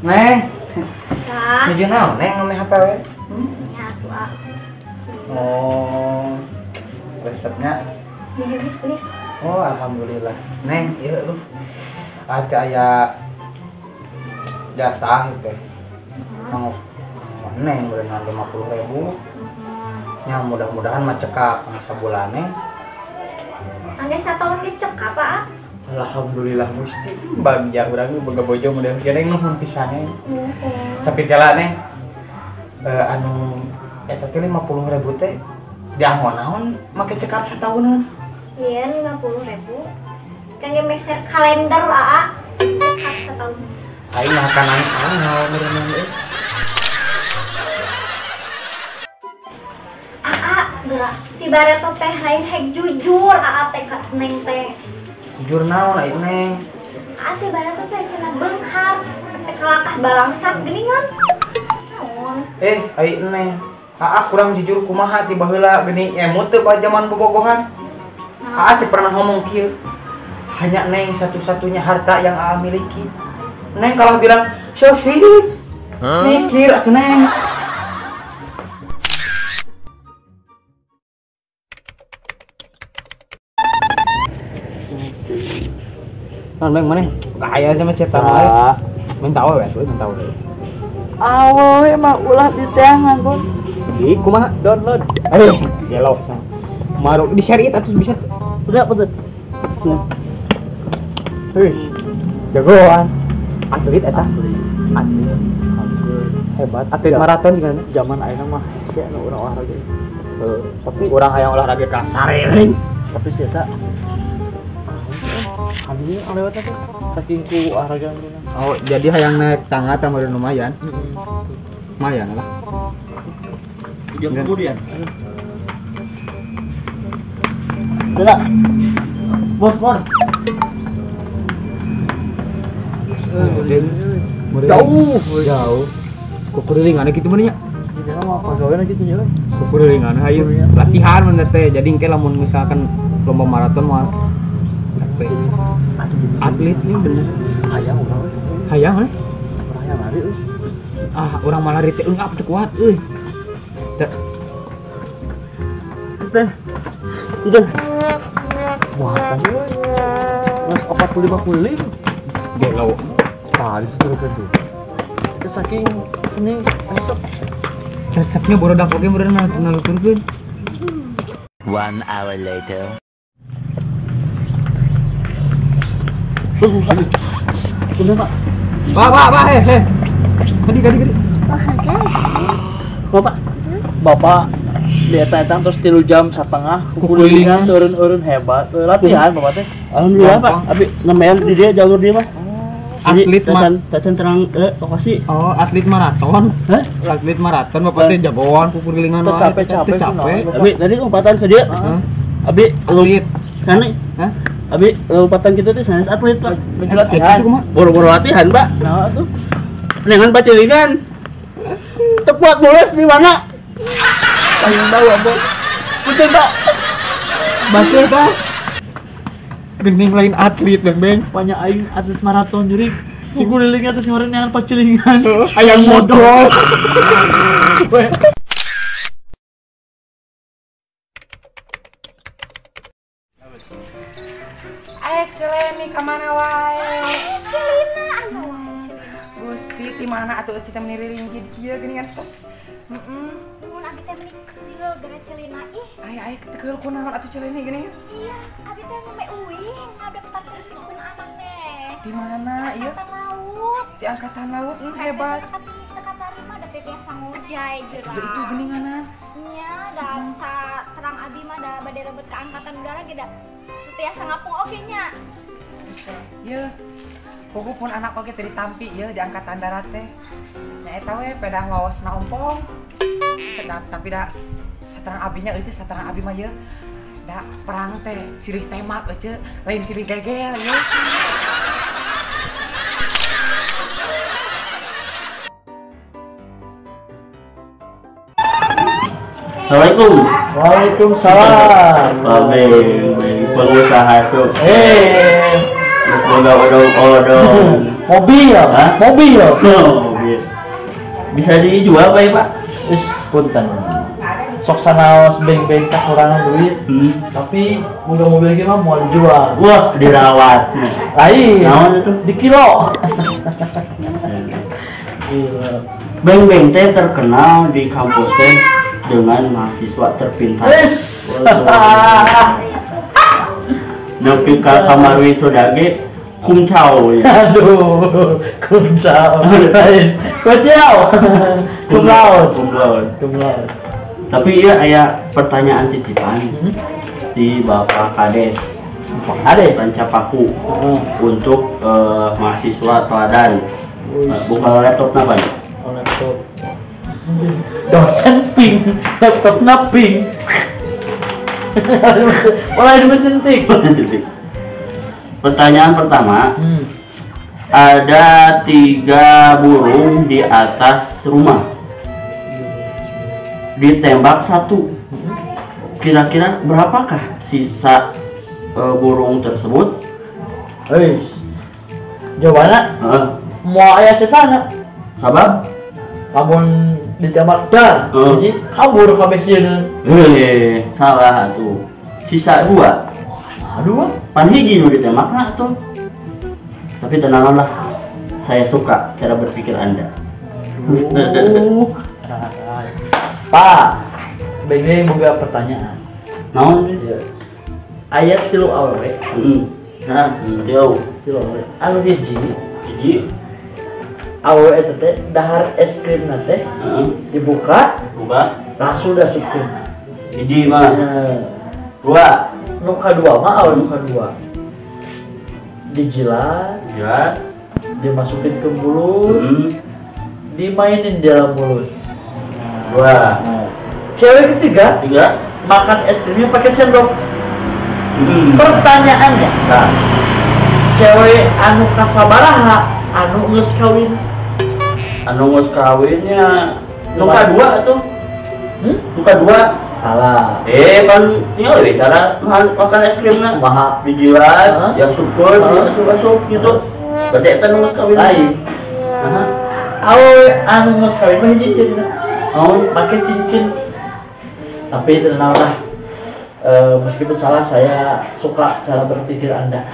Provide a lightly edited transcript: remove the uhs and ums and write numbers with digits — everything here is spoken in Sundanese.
Neng, nuju naon neng ngomeh HP we? Nya atuh ah. Oh, resepnya? Nuju bisnis. Oh, alhamdulillah. Neng, ieu lu. Ate aya jatah teh. Mau neng berenang 50.000. Nya mudah-mudahan mah cekap sabulan neng. Angge sataun ge cekap, Pak. Alhamdulillah Gusti, bagja urang boga bojo model kieu neng nuhun pisan neng. Tapi kala neng anu eta teh 50.000 teh dianggo naon make cekap sataunan? Iya 50.000. Kangge meser kalender aa cekap sataun. Aing makanan naon meureun euy. Aa geura tibareto teh lain hek jujur aa teh ka neng teh. Jujur naon ai neng? Ate barat teh cenah beunghar, teh kalakah balangsat geuningan. Naon? Ai neng. Aa kurang jujur kumaha ti baheula geuning emut teu jaman bobogohan. Aa teh pernah ngomong kieu. Hanya neng satu-satunya harta yang aa miliki. Neng kalah bilang, "So sweet." Mikir atuh neng. Neng mana? Kaya sama cetan wae. Minta we atuh, minta we. Awewe mah ulah diteangan, Bon. Ih, kumaha download. Ayo, gelo sama. Maru di share it atuh bisa. Udah, betul. Wih, jagoan. Atlet eta. Atlet. Hebat. Atlet maraton juga zaman ayeuna mah hese anu urang olahraga. Heeh, tapi urang hayang olahraga ka sareleng. Tapi si eta habisnya lewat apa? Saking ku olahraga dulu. Oh, jadi hayang naik tangga tambah lumayan. Lumayan lah. Jam kemudian. Udah. Bos, bos. Jauh, jauh. Kukurilingan gitu mah nya. Jadi mah pagawean gitu nya. Kukurilingan hayu latihan mun teh. Jadi engke lamun misalkan lomba maraton mah atlet nih bener. Hayang urang we. Hayang we. Urang hayang lari euy. Ah, urang malah lari teh eungap teu kuat euy. Teu. Enten. Enten. Wah, tadi geus 45 keliling. Gelo. Tadi turun tuh. Saking seni resep. Resepnya borodak oge meureun naluturkeun. 1 hour later. Sudah, Pak. Pak, Pak, Pak, heh. Kadi. Bapak. Bapak dieta-etan terus 3,5 jam kukulilingan turun-urun hebat. Latihan Bapak teh. Alhamdulillah, Pak. Abi namanya di dia jalur dia mah. Atlet tacan terang lokasi. Oh, atlet maraton. Hah? Atlet maraton Bapak teh jagoan kukulilingan wae. Capek-capek. Abi tadi lompatan ke dia. Abi atlet. Sana. Hah? Abi lompatan kita tuh sanes atlet, Pak. Latihan. Boro-boro latihan, Pak. Nah, tuh. Dengan pacilingan. Tekuat bolos di mana? Aing bawa, Bos. Betul, Pak. Basah tah. Gening lain atlet, Beng Beng. Banyak aing atlet maraton jurik. Si guliling atas nyoren yang pacilingan. Ayang modal. Celeni ka mana wae? Celina aya wae Celina. Gusti di mana atuh euceu teh meuni riringgid kieu geuningan tos. Heeh. Mun abi teh meuni keul gara Celina ih. Aya aya keul kunaon atuh Celini geuningan? Iya, abi teh meme uing ngadaftarkeun si pun anak teh. Di mana ieu? Angkatan laut. Di angkatan laut hebat. Teu katarima da teh biasa ngojay geura. Da itu geuninganan. Nya da sa terang abi mah da bade lebet ka angkatan udara ge da teu tiasa ngapung oge nya. Ieu puguh pun anak oge teu ditampi ieu di angkatan darat teh. Nya eta we pedah waosna ompong. Tapi da saterang abinya euceu saterang abi mah ieu. Da perang teh silih tembak euceu lain silih gegel ieu. Assalamualaikum. Waalaikumsalam. Babe, pengusaha sup. Terus boga odong-odong. Mobil, hah? Mobil. Mobil. Bisa dijual Pak, Pak? Wis punten. Sok sanaos beng-beng kakurangan duit. Tapi boga mobil ge mah moal dijual. Wah, dirawat. Lain. Naon itu? Di kilo. Beng-beng teh terkenal di kampus teh dengan mahasiswa terpintar. Nepi ka kamar wisuda ge kumcau ya. Aduh, kumcau. Lain. Kumcau. Cum laude. Cum laude. Cum laude. Tapi iya aya pertanyaan titipan di Bapak Kades. Bapak Kades Rancapaku untuk mahasiswa teladan. Buka laptop napa? Oh, laptop. Dosen pink, laptopnya pink. Mulai mesin tik. Pertanyaan pertama, ada 3 burung di atas rumah, ditembak 1. Kira-kira berapakah sisa burung tersebut? Jawabannya, mau ayah sesana. Sabab? Lamun ditembak dah, jadi kabur kabeh sieun. Salah atuh. Sisa 2. Aduh, pan hiji nu ditembakna atuh. Tapi tenanglah, saya suka cara berpikir Anda. Pak, benge boga pertanyaan. Naon? Aya 3 awewe. Nah, 3. 3 awewe. Anu hiji, hiji awewe eta teh dahar es krim teh dibuka, buka, langsung diasupkeun. Hiji mah. 2. Nu kadua mah awewe nu kadua. Dijilat, jilat, dimasukin ke mulut, dimainin di dalam mulut. 2. Nah. Cewek ketiga, makan es krimnya pakai sendok. Pertanyaannya, nah, cewek anu kasabaraha anu geus kawin? Anu geus kawinnya nu kadua atuh. Nu kadua. Salah. Pan tinggal we cara makan es krimna. Maha dijilat, ya syukur, asup-asup gitu. Berarti eta nu geus kawin. Lain. Heeh. Awe anu geus kawin mah hiji cenah. Naon? Make cincin. Tapi tenang lah. Meskipun salah, saya suka cara berpikir Anda.